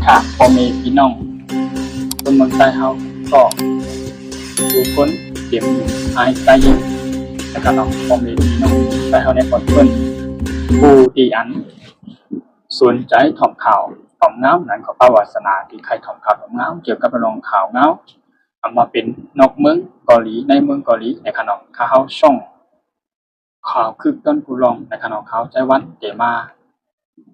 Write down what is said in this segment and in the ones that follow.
ຖ້າພໍ່ແມ່ພີ່ນ້ອງຄົນເມືອງໃຕ້ເຮົາກໍທຸກຄົນເຕັມຢູ່ອ້າຍໃຕ້ຍິງນະຄະເນາະ. ພໍ່ແມ່ພີ່ນ້ອງໃຕ້ເຮົາໃນບ່ອນເພິ່ນ ຜູ້ທີ່ອັນສົນໃຈທ່ອງຂ່າວທ່ອງງາວ ນັ້ນກໍພາວາສະໜາທີ່ໃຄ່ທ່ອງຂ່າວທ່ອງງາວກ່ຽວກັບເລື່ອງຂ່າວງາວ ອຳມາເປັນນອກເມືອງກໍດີ ໃນເມືອງກໍດີນະຄະເນາະ. ຂ້າເຮົາຊ່ອງ ຂ່າວຄຶກຕອນກູລອງນະຄະເນາະ ຂ່າວໃຈວັນເດມາ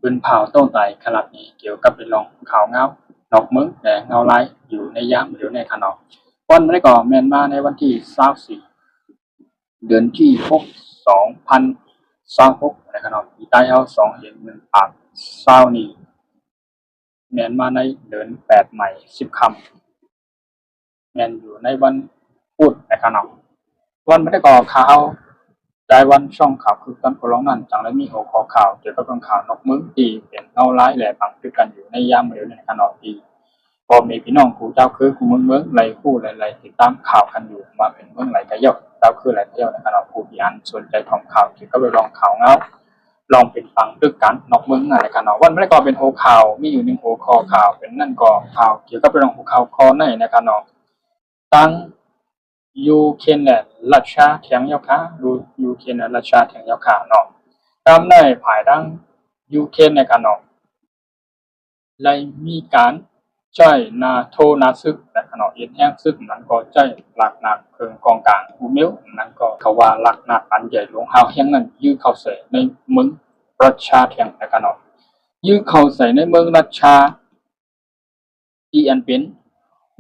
ບືນພາວໂຕ້ໄຕຄະລັບນີ້ ກ່ຽວກັບເລື່ອງຂ່າວງາວນອກເມືອງ ແລະ ງາວລາຍຢູ່ໃນຍາມດຽວນີ້ນະຄະເນາະ. ວັນນີ້ກໍແມ່ນມາໃນວັນທີຊາວສີ່ ເດືອນທີຫົກ ສອງພັນຊາວຫົກນະຄະເນາະ ປີໄທເຮົາສອງພັນຊາວນີ້ ແມ່ນມາໃນເດືອນແປດໃໝ່ສິບຄ່ຳ ແມ່ນຢູ່ໃນວັນພຸດນະຄະເນາະ. ວັນມື້ນີ້ກໍຂ່າວໃຈວັນ ຊ່ອງຂ່າວຄຶກຕອນກູລອງນັ້ນ ຈັ່ງໄດ້ມີຫົວຂໍ້ຂ່າວກ່ຽວກັບເລື່ອງຂ່າວນອກເມືອງທີ່ເປັນເງົາລາຍ ແລະ ບັນທຶກກັນຢູ່ໃນຍາມດຽວນີ້ນະຄະເນາະ ທີ່ພໍ່ແມ່ພີ່ນ້ອງຄູ່ເຈົ້າຄືຄູ່ເມືອງເມືອງໄດ້ຮູ້ ແລະ ໄດ້ຕິດຕາມຂ່າວກັນຢູ່ ວ່າເປັນເມືອງໃດກະເຢາະ ເຈົ້າຄືໃດກະເຢາະນະຄະເນາະ. ຜູ້ທີ່ອັນສົນໃຈທ່ອງຂ່າວກ່ຽວກັບເລື່ອງຂ່າວງາວ ລອງເປັນຟັງຕື່ມກັນນອກເມືອງນັ້ນແຫຼະຄະເນາະ. ວັນນີ້ກໍເປັນຫົວຂໍ້ຂ່າວ ມີຢູ່ໜຶ່ງຫົວຂໍ້ຂ່າວ ເປັນນັ້ນກໍຂ່າວກ່ຽວກັບເລື່ອງຫົວຂໍ້ຂໍ້ໃນນະຄະເນາະ ທາງຢູເຄຣນ ແລະ ຣັດເຊຍຖຽງເຫຍີ້າຄາ ຢູເຄຣນ ແລະ ຣັດເຊຍຖຽງເຫຍົ້າຄາເນາະ. ຕາມໃນພາຍທາງຢູເຄຣນນະຄະເນາະ ໄດ້ມີການໃຊ້ໜ້າໂທໜ້າຊຶກນະຄະເນາະ ເຮັດແຮງຊຶກ ມັນກໍໃຊ້ລາກໜັກເຄື່ອງກອງກາງ ອູເມວ ມັນກໍເຂົາວ່າລາກໜັກອັນໃຫຍ່ຫຼວງຮາວແຮງນັ້ນ ຍື່ເຂົ້າໃສ່ໃນເມືອງຣັດເຊຍຖຽງນະຄະເນາະ ຍື່ເຂົ້າໃສ່ໃນເມືອງຣັດເຊຍ ທີ່ອັນເປັນ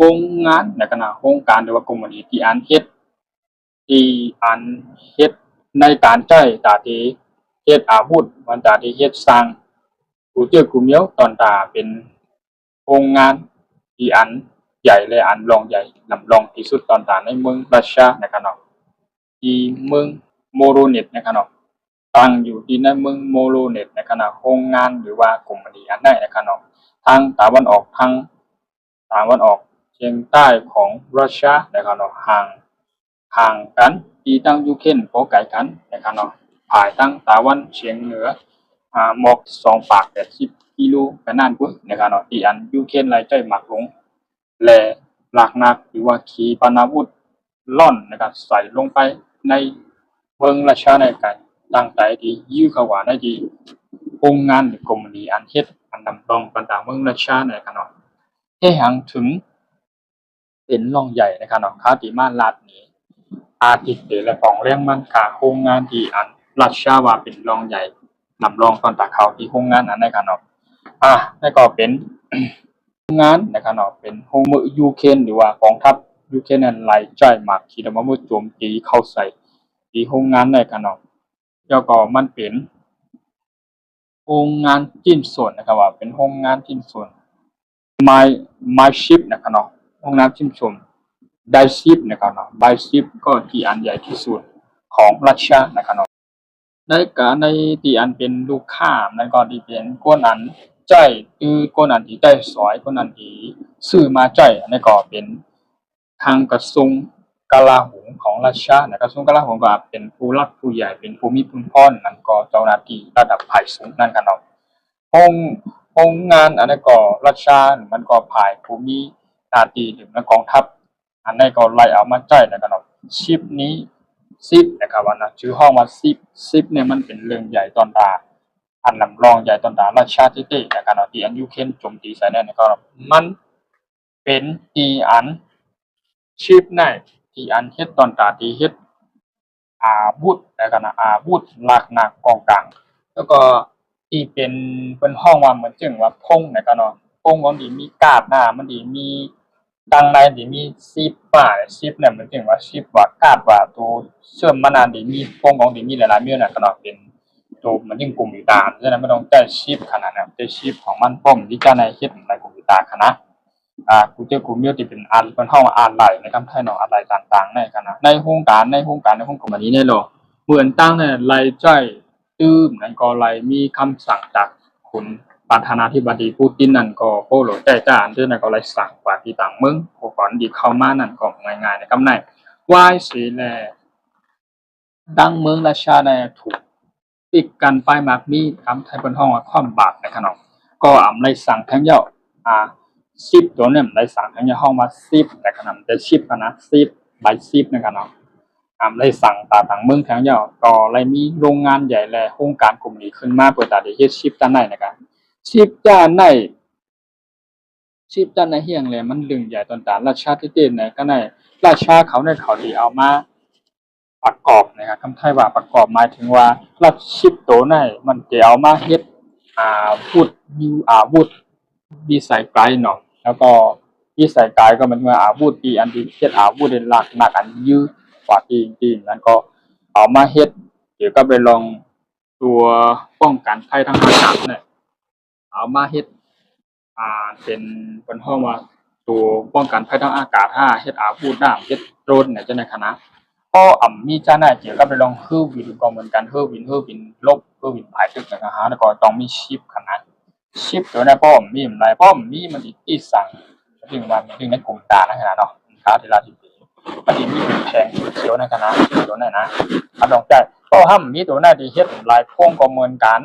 ໂຮງງານນະຄະເນາະ ໂຮງການ ຫຼືວ່າກົມພານີທີ່ອັນເຮັດ ທີ່ອັນເຮັດໃນການໃຊ້ຕາທີ່ເຮັດອາວຸດ ມັນຕາທີ່ເຮັດສ້າງກູເຈື່ອກູເມວ ຕອນຕາເປັນໂຮງງານທີ່ອັນໃຫຍ່ ແລະ ອັນຫຼວງໃຫຍ່ລຳລອງທີ່ສຸດ ຕອນຕາໃນເມືອງຣັດເຊຍນະຄະເນາະ ທີ່ເມືອງໂມໂຣເນັດນະຄະເນາະ ຕັ້ງຢູ່ທີ່ໃນເມືອງໂມໂຣເນັດນະຄະເນາະ ໂຮງງານ ຫຼືວ່າກົມພານີອັນໃດນະຄະເນາະ ທາງຕາວັນອອກ ທາງຕາວັນອອກສຽງໃຕ້ຂອງຣັດເຊຍນະຄະເນາະ ຫ່າງ ຫ່າງກັນທີ່ທາງຢູເຄຣນບໍ່ໄກກັນນະຄະເນາະ ພາຍທາງຕາວັນສຽງເໜືອ ອາ ໝອກສອງປາກແປດສິບກິໂລກະນັ້ນພຸ້ນນະຄະເນາະ ທີ່ອັນຢູເຄຣນໄດ້ໃຊ້ໝາກລົງ ແລະ ລາກໜັກ ຫຼືວ່າຂີປະນາວຸດ ລ້ອນນະຄະ ໃສ່ລົງໄປໃນເມືອງຣັດເຊຍໃນການຕັ້ງໃຈທີ່ຍື່ເຂົ້າວ່າໃນທີ່ໂຮງງານ ຫຼື ກົມພານີອັນເຮັດອັນດຳດອງບັນດາເມືອງຣັດເຊຍນະຄະເນາະ ເຮັດໃຫ້ເຖິງເປັນລອງໃຫຍ່ນະຄະເນາະ ຄາວທີ່ມາລັດນີ້ ອາທິດເດ ແລະ ປອງແລງມັນກາໂຮງງານທີ່ອັນຣັດເຊຍວ່າເປັນລອງໃຫຍ່ ນຳລອງຕອນຕາເຂົ້າທີ່ໂຮງງານອັນໃດກະເນາະ ອາ ແລ້ວກໍເປັນໂຮງງານນະຄະເນາະ ເປັນໂຮງມືຢູເຄຣນ ຫຼືວ່າກອງທັບຢູເຄຣນນັ້ນໄລ່ໃຊ້ໝາກຂີປະນາວຸດໂຈມຕີເຂົ້າໃສ່ທີ່ໂຮງງານໃດກະເນາະ ແລ້ວກໍມັນເປັນໂຮງງານຊິ້ນສ່ວນນະຄະ ວ່າເປັນໂຮງງານຊິ້ນສ່ວນ ໄມ້ ໄມ້ຊິບນະຄະເນາະ ໂຮງງານຊິ້ນສ່ວນໄມ້ຊິບນະຄະເນາະ ໄມ້ຊິບກໍທີ່ອັນໃຫຍ່ທີ່ສຸດຂອງຣັດເຊຍນະຄະເນາະ. ໃນການໃນທີ່ອັນເປັນລູກຄ້າ ແລ້ວກໍທີ່ເປັນຄົນອັນໃຊ້ ຄືຄົນອັນທີ່ໃຊ້ສອຍ ຄົນອັນທີ່ຊື້ມາໃຊ້ ອັນນີ້ກໍເປັນທາງກະຊວງກະລາໂຫມຂອງຣັດເຊຍນະ ກະຊວງກະລາໂຫມກໍເປັນຜູ້ຫຼັກຜູ້ໃຫຍ່ ເປັນຜູ້ມີບຸນພອນ ນັ້ນກໍເຈົ້າໜ້າທີ່ລະດັບຝ່າຍສູງນັ້ນກະເນາະ ໂຮງ ໂຮງງານອັນນັ້ນກໍຣັດເຊຍ ມັນກໍຝ່າຍຜູ້ມີໜ້າທີ່ ຫຼື ແມ່ນກອງທັບ ອັນໃດກໍໄລ່ເອົາມາໃຊ້ນະຄະເນາະ ຊິບນີ້ ຊິບນະຄະວ່ານະ ຊື່ຮ້ອງວ່າຊິບ ຊິບນີ້ມັນເປັນເລື່ອງໃຫຍ່ຕອນຕາ ອັນລຳລອງໃຫຍ່ຕອນຕາຣັດເຊຍເຕັ້ໆນະຄະເນາະ ທີ່ອັນຢູເຄຣນໂຈມຕີໃສ່ນັ້ນນະຄະ ມັນເປັນທີ່ອັນຊິບໃນທີ່ອັນເຮັດຕອນຕາທີ່ເຮັດ ອາວຸດນະຄະເນາະ ອາວຸດລາກໜັກກອງກາງ ແລ້ວກໍທີ່ເປັນ ເພິ່ນຮ້ອງວ່າເໝືອນເຊິ່ງວ່າພົງນະຄະເນາະ ພົງຂອງທີ່ມີກາດນະ ມັນທີ່ມີ ທາງໃນທີ່ມີຊິບບາດ ຊິບນີ້ເໝືອນເຊິ່ງວ່າຊິບວ່າກາດວ່າໂຕເຊື່ອມມັນນະ ທີ່ມີພົງຂອງທີ່ມີຫຼາຍໆເມວນະຄະເນາະ ເປັນໂຕເໝືອນເຊິ່ງກົມພິວເຕີ ສະນັ້ນມັນຕ້ອງໃຊ້ຊິບຂະໜາດນັ້ນ ໃຊ້ຊິບຂອງມັນພ້ອມທີ່ຈະໄດ້ເຮັດໃນຄອມພິວເຕີຂະໜາດ ອາ ກູເຈີກູເມວທີ່ເປັນອັນເພິ່ນເຮົາອາໄຫຼໃນຄຳໄທເນາະ ອາໄຫຼຕ່າງໆໃນຂະນະ ໃນໂຮງການ ໃນໂຮງການ ໃນໂຮງກຳມະນີໃນໂລກ ເໝືອນຕັ້ງນັ້ນໄລ່ໃຊ້ຕື່ມນັ້ນກໍໄລ່ມີຄຳສັ່ງຈາກຄຸນປະທານາທິບໍດີປູຕິນນັ້ນກໍໂອ້ໂຫຼແຈ້ຈ້າ ອັນເທື່ອນັ້ນກໍໄລ່ສັ່ງກວາດທີ່ຕ່າງເມືອງ ຜູ້ຄົນທີ່ເຂົ້າມານັ້ນກໍງ່າຍໆໃນຄຳໃນ ວາຍເສແລ ດັ່ງເມືອງລາຊາໄດ້ຖືກປິດກັ້ນປ້າຍໝາກມີ ຄຳໄທເພິ່ນຮ້ອງວ່າຄວາມບາດນະຄະເນາະ ກໍອຳໄລສັ່ງແທງເຍົາະ ອາ ຊິບໂຕນີ້ມັນໄດ້ສັ່ງທາງຍາວ ເຮົາວ່າຊິບ ແຕ່ຂະໜາດແຕ່ຊິບຫັ້ນນະ ຊິບ ໃບຊິບນັ້ນກະເນາະ ອາ ໄດ້ສັ່ງຕາຕ່າງເມືອງທາງຍາວ ກໍໄດ້ມີໂຮງງານໃຫຍ່ ແລະ ໂຄງການກົມນີ້ຂຶ້ນມາ ເພື່ອຕາໄດ້ເຮັດຊິບຈານໃນນະກະ ຊິບຈານໃນ ຊິບຈານໃນຮຽງ ແລະ ມັນເລື່ອງໃຫຍ່ຕອນຕານ ລາຊາເຕເຕນໃນກະໃນ ລາຊາເຂົາໃນເຂົາທີ່ເອົາມາ ປະກອບນະຄັບ ຄຳໄທວ່າປະກອບ ໝາຍເຖິງວ່າລັດສິບໂຕໃນມັນຈະເອົາມາເຮັດອາວຸດ ອາວຸດວິໄສໄກເນາະ ແລ້ວກໍວິໄສໄກກໍໝາຍເຖິງວ່າອາວຸດທີ່ອັນທີ່ເຮັດອາວຸດໃຫ້ໜັກໆ ອັນຢືກວ່າຕີງໆ ນັ້ນກໍເອົາມາເຮັດກ່ຽວກັບເລື່ອງຕົວປ້ອງກັນໄພທາງອາກາດນະ ເອົາມາເຮັດ ອ່າ ເປັນ ເພິ່ນຮ້ອງວ່າໂຕປ້ອງກັນໄພທາງອາກາດ ເຮັດອາວຸດນ້ຳ ເຮັດໂດຣນ ຈັ່ງໃດຫັ້ນນະ ກໍອຳມີຈານໃນກ່ຽວກັບເລື່ອງເຮືອບິນກໍເໝືອນກັນ ເຮືອບິນ ເຮືອບິນລົບ ເຮືອບິນພາຍຕຶກ ແລ້ວກໍເຮົາກໍຕ້ອງມີຊິບຫັ້ນນະ ຊິບໂຕໃນ ພໍມີມັນຫຼາຍ ພໍມີມັນອີກທີ່ສັ່ງ ເຖິງວ່າເຖິງໃນກົມຕານະເນາະ ຄາທີ່ລາວຊິ ມັນຊິມີແຜງຂຽວໃນຂະນະໂຕໃນນະ ອັນດອງໃຈ ເພາະວ່າມີໂຕໃນທີ່ເຮັດຫຼາຍໂຄງກໍເໝືອນກັນ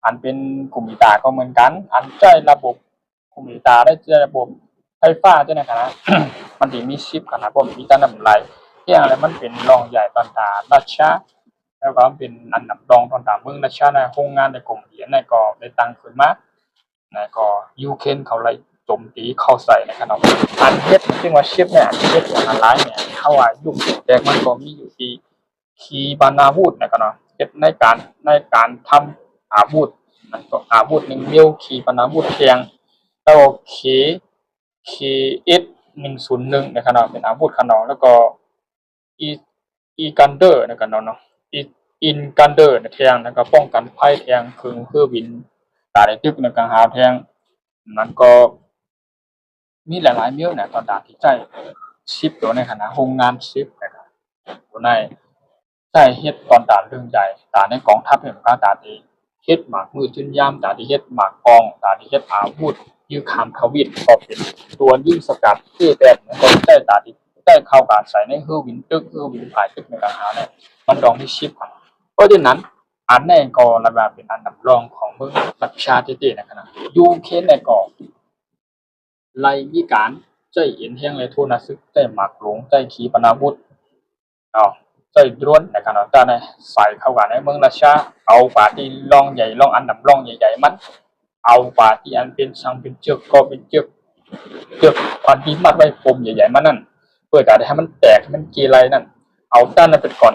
ອັນເປັນກຸ່ມອີຕາກໍເໝືອນກັນ ອັນໃຊ້ລະບົບກຸ່ມອີຕາ ແລະ ໃຊ້ລະບົບໄຟຟ້າຈັ່ງໃດຫັ້ນນະ ມັນຊິມີສິບຂະນະ ເພາະມີຕານຳລາຍ ເຮັດໃຫ້ມັນເປັນລອງໃຫຍ່ຕອນຕານຣັດເຊຍ ແລ້ວກໍເປັນອັນດັບລອງຕອນຕາເມືອງຣັດເຊຍໃນໂຮງງານໃນກົມເອງນັ້ນກໍໄດ້ຕັ້ງຂຶ້ນມາ ແລ້ວກໍຢູເຄນເຂົາໄລ່ໂຈມຕີເຂົ້າໃສ່ນະຄັບເນາະ ອັນເຮັດ ເຊິ່ງວ່າຊິບນີ້ ອັນເຮັດອັນລາຍນີ້ ເຮົາວ່າຍຸກແຕກມັນກໍມີຢູ່ທີ່ ຂີປະນາວຸດນະຄັບເນາະ ເຮັດໃນການ ໃນການທຳອາວຸດ ມັນກໍອາວຸດໜຶ່ງມິວ ຂີປະນາວຸດແທ່ງ ແລ້ວກໍເຄ ເຄເອັສໜຶ່ງສູນໜຶ່ງນະຄັບເນາະ ເປັນອາວຸດຂະນອງ ແລ້ວກໍອີ ອີກັນເດີນະຄັບເນາະ ອີ ອີກັນເດີແທ່ງ ແລ້ວກໍປ້ອງກັນໄພແທ່ງ ເຄື່ອງເຮືອບິນຕາໄດ້ຕຶກນະຄັບຫາວແທ່ງ ມັນກໍ ມີຫຼາຍໆມິວນະ ຕອນຕາທີ່ໃຊ້ຊິບໂຕໃນຂະນະໂຮງງານຊິບນະ ໂຕໃນໃຊ້ເຮັດຕອນຕາເລື່ອງໃຫຍ່ ຕາໃນກອງທັບເປັນການຕາທີ່ເຮັດໝາກມືຈືນຍາມ ຕາທີ່ເຮັດໝາກກອງ ຕາທີ່ເຮັດອາວຸດ ຢື້ຂ້າມທະວີບ ກໍເປັນຕົວຍິງສະກັດເອແປດ ມັນກໍໃຊ້ຕາທີ່ໃຊ້ເຂົ້າການໃສ່ໃນເຮືອບິນຕຶກ ເຮືອບິນພາຍຕຶກໃນການຫາແຫຼະ ມັນຕ້ອງມີຊິບ ເພາະສະນັ້ນ ອັນນີ້ກໍລະວ່າເປັນອັນດັບລອງຂອງເມືອງຣັດເຊຍເຕັມໆນະຄັບ ຢູເຄນນີ້ກໍ ໄລ່ມີການໃຊ້ເອັນແຮງ ແລະ ໂທນາຊຶກ ໃຊ້ໝາກໂລງ ໃຊ້ຂີປະນາວຸດເນາະ ໃຊ້ໂດຣນນະຄັບເນາະ ຈະໃສ່ເຂົ້າມາໃນເມືອງຣັດເຊຍ ເອົາກວ່າທີ່ລອງໃຫຍ່ ລອງອັນດັບລອງໃຫຍ່ໆມັນ ເອົາກວ່າທີ່ອັນເປັນສັງເປັນເຊືອກກໍເປັນເຊືອກ ເຊືອກອັນທີ່ມັດໄວ້ປົມໃຫຍ່ໆມັນນັ້ນ ເພື່ອຈະໄດ້ໃຫ້ມັນແຕກ ໃຫ້ມັນເກໄລນັ້ນ ເອົາຕານນັ້ນເປັນກ່ອນ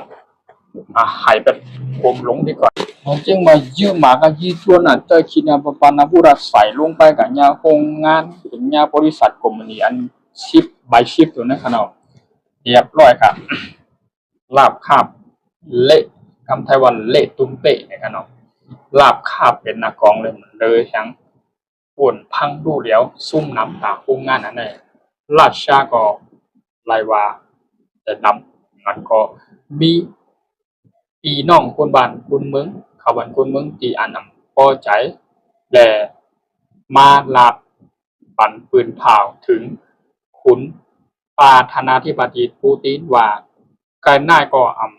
ອາ ໃຫ້ແບບໂຮມລົງດີກວ່າ ເຮົາຈຶ່ງມາຢືມມາກັບຢີສ່ວນນັ້ນ ເຈົ້າຄິດຫຍັງປະປານນະບຸຣະໃສ່ລົງໄປກັບຍາໂຮງງານ ເປັນຍາບໍລິສັດກົມພານີອັນຊິບ ໃບຊິບໂຕນັ້ນຂະເນາະ ຮຽບຮ້ອຍກະລາບຄາບເລະ ຄຳໄທວ່າເລະຕຸມເປະນະຂະເນາະ ລາບຄາບເປັນໜ້າກອງເລີຍ ເລີຍຫຍັງ ໂອນພັງດູແລ້ວ ຊຸມນ້ຳຕາໂຮງງານອັນໃດ ລາຊາກໍໄລ່ວ່າຈະນຳ ມັນກໍມີພີ່ນ້ອງຄົນບ້ານຄົນເມືອງ ຊາວບ້ານຄົນເມືອງທີ່ອັນນຳພໍໃຈ ແລະ ມາລາບປັນປືນພາວເຖິງຄຸນປະທານາທິບໍດີປູຕິນວ່າ ການນາຍກໍອຳ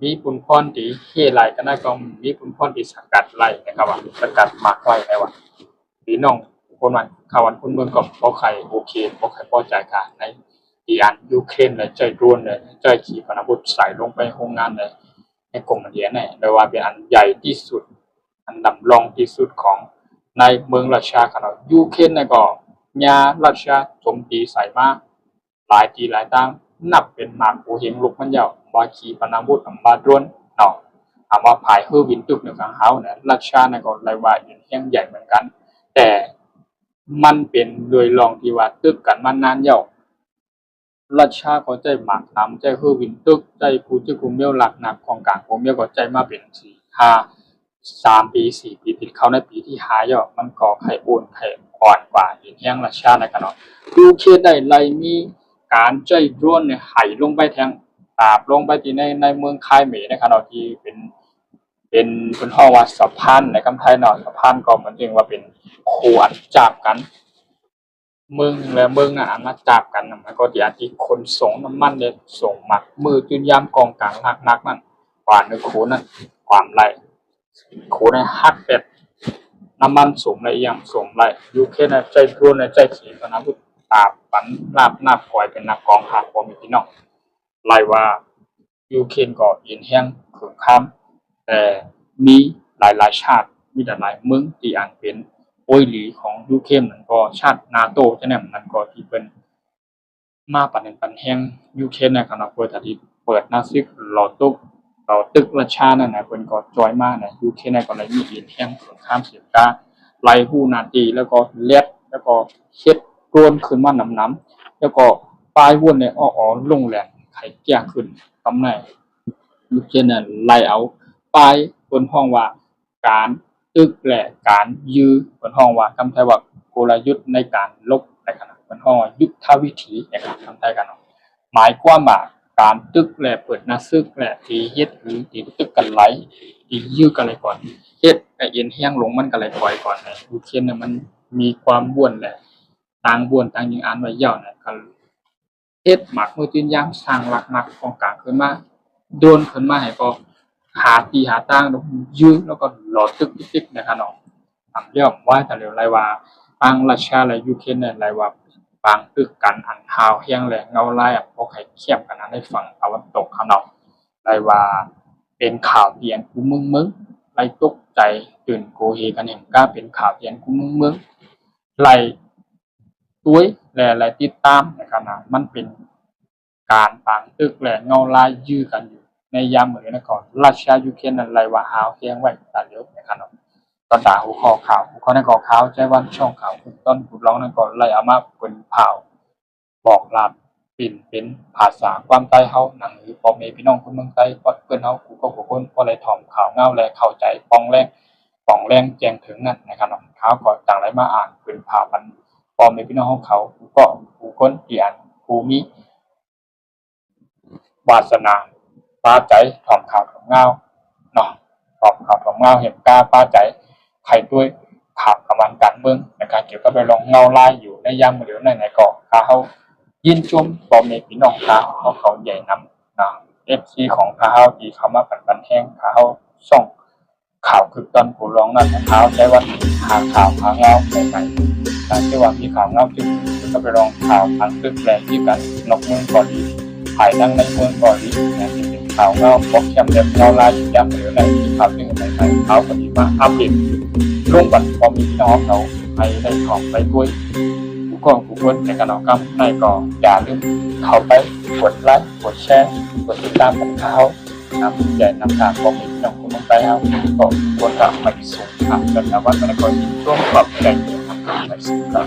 ມີປຸນພອນທີ່ເຮໄລກັນນະ ກໍມີປຸນພອນທີ່ສະກັດໄລ່ນະຄັບວ່າ ສະກັດໝາກໄວ້ໄດ້ວ່າ ພີ່ນ້ອງຄົນບ້ານ ຊາວບ້ານຄົນເມືອງກໍບໍ່ຄ່ອຍໂອເຄ ບໍ່ຄ່ອຍພໍໃຈກັນ ໃນທີ່ອັນຢູເຄຣນ ແລະ ໃຊ້ໂດຣນ ແລະ ໃຊ້ຂີປະນາວຸດໃສ່ລົງໄປໂຮງງານ ແລະ ໃນກົມມະເດຍນະ ແລະວ່າເປັນອັນໃຫຍ່ທີ່ສຸດ ອັນດຳລອງທີ່ສຸດຂອງໃນເມືອງຣັດເຊຍຂະເນາະ ຢູເຄຣນນະກໍຍາຣັດເຊຍໂຈມຕີໃສ່ມາ ຫຼາຍທີ່ຫຼາຍທາງ ນັບເປັນໝາກໂກເຫັງລູກມັນຍາວ ອຳວ່າຂີປະນາວຸດ ອຳວ່າໂດຣນເນາະ ອຳວ່າພາຍເຮືອບິນຕຶກນະຄັບເຮົານະ ຣັດເຊຍນະກໍໄດ້ວ່າເປັນແຮງໃຫຍ່ເໝືອນກັນ ແຕ່ມັນເປັນໂດຍລອງທີ່ວ່າຕຶກກັນມານານແລ້ວ ຣັດເຊຍກໍໃຊ້ໝາກໜຳ ໃຊ້ເຮືອບິນຕຶກ ໃຊ້ປູຈິກປູເມວ ຫຼັກໜັກຂອງກາງປູເມວ ກໍໃຊ້ມາເປັນສີ່ ຫ້າ ສາມປີ ສີ່ປີ ຕິດເຂົ້າໃນປີທີຫ້າແລ້ວ ມັນກໍຄ່ອຍອ່ອນ ຄ່ອຍອ່ອນກວ່າເປັນແຮງຣັດເຊຍນະຄັບເນາະ ຢູເຄຣນໄດ້ໄລ່ມີການໃຊ້ໂດຣນໃຫ້ລົງໄປແທງ ຕາບລົງໄປທີ່ໃນ ໃນເມືອງຄາຍເມນະຄັບເນາະ ທີ່ເປັນ ເປັນ ເພິ່ນຮ້ອງວ່າສະພານໃນຄຳໄທເນາະ ສະພານກໍໝາຍເຖິງວ່າເປັນໂຄອັນຈາບກັນ ເມືອງໜຶ່ງ ແລະ ເມືອງນັ້ນ ອັນມາຈັບກັນນະ ມັນກໍຊິອາດຊິຂົນສົ່ງນ້ຳມັນ ແລະ ສົ່ງໝາກມືຈືນຍາມ ກອງກາງ ຫຼັກໜັກນັ້ນ ກວ່າໜຶ່ງໂຄນັ້ນ ຄວາມໄຫຼ ໂຄນັ້ນຫັກແປດ ນ້ຳມັນສູງ ແລະ ອີ່ຫຍັງສູງຫຼາຍ. ຢູເຄຣນໃຊ້ໂດຣນ ໃຊ້ຂີປະນາວຸດ ຕາບປັນລາບນາບກອຍເປັນໜ້າກອງຫາພໍ່ແມ່ພີ່ນ້ອງ. ໄລ່ວ່າຢູເຄຣນກໍເອັນແຮງສົງຄາມ, ແຕ່ມີຫຼາຍໆຊາດ, ມີຫຼາຍໆເມືອງທີ່ອັນເປັນໂອ້ຍຫຼີຂອງຢູເຄຣນນັ້ນກໍ ຊາດນາໂຕຈະແນມນັ້ນກໍ ທີ່ເພິ່ນ ມາປັນແຮງປັນແຮງຢູເຄຣນນະຄັບເນາະ, ເພື່ອທີ່ເປີດໜ້າສຶກຫຼໍ່ຕຸກ ຫຼໍ່ຕຶກຣັດຊຽານັ້ນນະ, ເພິ່ນກໍຈອຍມານະ. ຢູເຄຣນນະກໍເລີຍມີເອັນແຮງສົງຄາມເສຽງກາ ໄລ່ຮູ້ໜ້າທີ່ ແລ້ວກໍແລດ ແລ້ວກໍເຮັດໂດຣນຂຶ້ນມານຳໆ ແລ້ວກໍປ່າຍວົນໃນອອກອອລົງແຫຼງໄຂແກ້ວຂຶ້ນ. ກຳໄນຢູເຄຣນນະໄລ່ເອົາປ່າຍ ເພິ່ນຮ້ອງວ່າ ການຕຶກ ແລະ ການຢື້, ເພິ່ນຮ້ອງວ່າ ຄຳໄທວ່າກົນລະຍຸດໃນການລົບ ແລະ ເພິ່ນຮ້ອງວ່າຍຸດທະວິທີ ແລະ ຄຳໄທກັນເນາະ. ໝາຍຄວາມວ່າການຕຶກ ແລະ ເປີດໜ້າສຶກ ແລະ ທີ່ເຮັດ ຫຼື ທີ່ຕຶກກັນໄຫຼ ທີ່ຢື້ກັນໄຫຼກ່ອນ ເຮັດໃຫ້ເອັນແຮງລົງມັນກໍໄຫຼກ່ອຍກ່ອນ. ໃນຢູເຄຣນນະມັນມີຄວາມບ່ວນ ແລະ ຕ່າງບ່ວນຕ່າງຍິງອານໄວ້ຍາວນະ ກໍ ເຮັດໝາກມືຕີນຢາງ ສ້າງລາກໝາກຂອງກາງຂຶ້ນມາ ໂດນຂຶ້ນມາໃຫ້ກໍຫາທີ່ຫາທາງຢື້ ແລ້ວກໍຫຼໍ່ຕຶກຕິກໆນະຄັບເນາະ. ອຳລຽວໄວ້ຕາຫຼຽວໄລ່ວ່າ ທາງຣັດຊຽາ ແລະ ຢູເຄຣນນະໄລ່ວ່າ ປາງຕຶກກັນອັນຮ້າວແຮງ ແລະ ເງົາລາຍອັນບໍ່ໃຄ່ຄຽມກັນໃນຝັ່ງຕາເວັນຕົກຄັບເນາະ. ໄລ່ວ່າເປັນຂ່າວທີ່ອັນກູເມືອງເມືອງໄລ່ຕົກໃຈຕື່ນໂກເຮກັນແຮງກາ ເປັນຂ່າວທີ່ອັນກູເມືອງເມືອງໄລ່ ຕວຍ ແລະ ໄລ່ຕິດຕາມນະຄັບນະ. ມັນເປັນການປາງຕຶກ ແລະ ເງົາລາຍຢື້ກັນຢູ່ໃນຍາມມື້ນີ້ນະ. ກໍຣັດຊຽາ ຢູເຄຣນນັ້ນໄລ່ວ່າຮ້າວແຮງໄວ້ຕາຫຼຽວນະຄັບເນາະ. ບັນດາຫົວຂໍ້ຂ່າວ ຫົວຂໍ້ໃນກໍຂ່າວໃຈວັນ ຊ່ອງຂ່າວຂຶ້ນຕົ້ນຜູ້ລອງນັ້ນກໍໄລ່ເອົາມາເປັນຂ່າວບອກລາວ ປິ່ນເປັນພາສາຄວາມໃຕ້ເຮົາ ນຳໃຫ້ພໍ່ແມ່ພີ່ນ້ອງຄົນເມືອງໃຕ້ ປອດເພື່ອນເຮົາ ຜູ້ເກົ່າຜູ້ຄົນ ພໍໄດ້ຖອມຂ່າວງາວ ແລະ ເຂົ້າໃຈປ່ອງແລງ ປ່ອງແລງແຈ້ງເຖິງນັ້ນນະຄັບເນາະ. ເຮົາກໍຈັ່ງໄດ້ມາອ່ານເປັນພາບ ອັນພໍ່ແມ່ພີ່ນ້ອງຂອງເຮົາ ຜູ້ເກາະຜູ້ຄົນທີ່ອັນຜູ້ມີວາສະໜາປາໃຈຖອມຂ່າວຖອມງາວເນາະ, ຖອມຂ່າວຖອມງາວ ເຫັນກາປາໃຈ ໃຜດ້ວຍຂ່າວການບ້ານການເມືອງ ໃນການກ່ຽວກັບເລື່ອງເງົາລາຍຢູ່ໃນຍາມມື້ດຽວນັ້ນນະ. ກໍຖ້າເຮົາຍິນຊົມພໍ່ແມ່ພີ່ນ້ອງ ຖ້າເຮົາເຂົ້າໃຈນຳນະ ເອັຟຊີຂອງຂ້າເຮົາທີ່ເຂົ້າມາປັນ ປັນແຮງຂ້າເຮົາ ຊ່ອງ ຂ່າວຄືກຕອນຜູ້ລອງນັ້ນ ຫາວໃຈວັນ ຫາຂ່າວຫາງາວໃໝ່ໆ ຖ້າເຊື່ອວ່າມີຂ່າວງາວທີ່ເປັນກັບລອງຂ່າວທາງຕຶກແລະທີ່ກັນນອກເມືອງກໍດີ ພາຍໃນເມືອງກໍດີ ແມ່ນຊິເປັນຂ່າວງາວບໍ່ແຄມແບບງາວລາຍ ຢ່າງເດີໃນທີ່ຂ່າວຕຶກໃໝ່ໆ ເຮົາກໍຊິມາອັບເດດລົງບັນພໍ່ແມ່ພີ່ນ້ອງເຮົາໃຫ້ໄດ້ຊອບໄດ້ໂກຍ ຜູ້ກອງຜູ້ຄົນໃນການອອກກຳໃນ ກໍຢ່າລືມເຂົ້າໄປກົດໄລ ກົດແຊ ກົດຕິດຕາມຂອງເຮົາ ນຳໃຈນຳທາງຂອງພີ່ນ້ອງຄົນເມືອງໃຕ້ເຮົາ ກໍຄວນຈະໄປສູ່ທາງເງິນລາງວັນ ແລະ ກໍຍິນດີຕ້ອນຮັບໃຈດີນຳທາງໄປສູ່ກັນ.